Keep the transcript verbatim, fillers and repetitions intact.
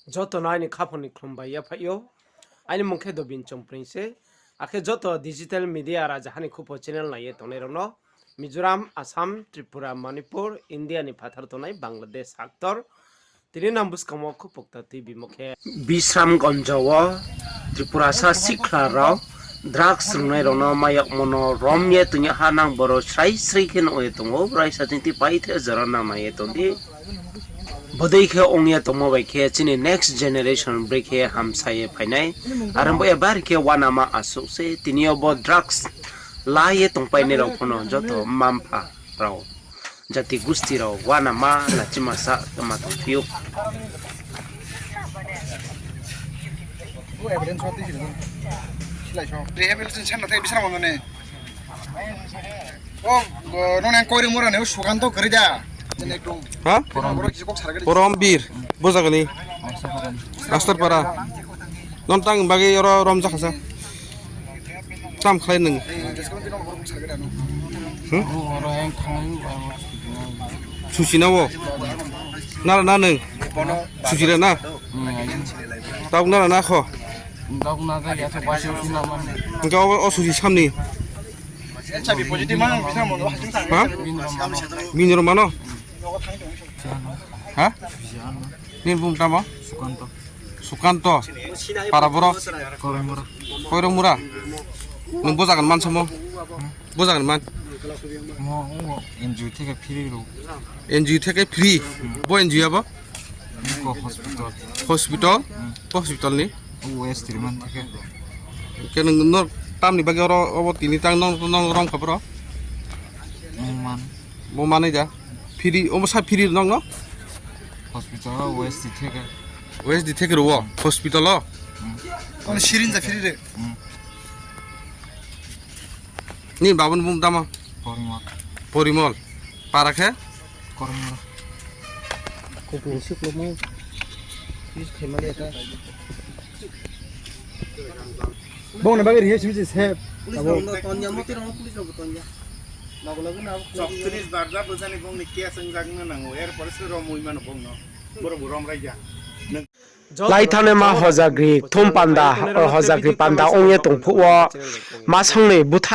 Joto no aini khaphang ni khlum bai yaphaih ou. Aini mung khe Dobin Chongpring se. Akhe joto digital media raja hani khupo channel nai ye tongnai rao no, Mizoram, Assam, Tripura, Manipur, India ni phathar tongnai Bangladesh haktor. Tini nang buskang wo khupokta tuibimo khe Bisramganj wo Tripurasa sikhla rao drugs rwngnai rao no mayagmo no rom ye tong ya ha, nang boro srai srai khe nuh ye tong ou, raisa chingthi pai the jora nang nai ye tong di. Bodei khe ong ye tongmo bai khe chini next generation brekhe hamsa ye phainai. Are bo ebar khe uanama asuh se, tini yo bo drugs la ye tongpainai rao pho no joto mma mpha rao, jati gusti rao uanama lachima sa tma tongphi ou. Rehabilitation center tei Bisramganj ni. O, o, nung nang Koirumura ni Sukanto kwrwi da. Jene ekdom. Ha? Borok kisa kok sargari. Poromvir. Bo jaga ni. Astarpara. Non tang bagwi oro rom jakha sa. Tam khlai nung. Eh, jesko tino borok kok sargari ano. Hmm? Susi na wo. Nara na nung. Susi ra na. Tabuk nara na kho. Hingke o, o susi samni. Ha? Bini rok mano? Ha? Nini bung tamo? Sukanto. Sukanto. Para borok? Koiromura. Koiromura? Nung bo jaga ni man samo? Bo jaga ni man? N G O theke free rw. N G O theke free? Bo N G O abo? Hospital. Hospital? Bo hospital ni? West Triman theke. Ke nung no tamni bagwi oro obo tini tang nong, nong rom kha bro? Mung man. Bo manai da? Free, omo sa free nong no? Hospital o West theke. West theke rw o? Hospital o? Ano syringe free re? Ni babun bung tamo? Porimol. Porimol. Para khe? Kormora. Kopung suklomo. Use khaimani eta. Bongni bagwi riya simi se sep. Police rok no tonya, motwi rok no police rok bo tonya. Choktrish barja bwjani bongni case wngjak no nango, er pore se romwi mano bongno. Borok bo rom raija. Lai thangnai ma hojagri thum panda, o hojagri panda ong ye tong phuh wo, ma song ni butha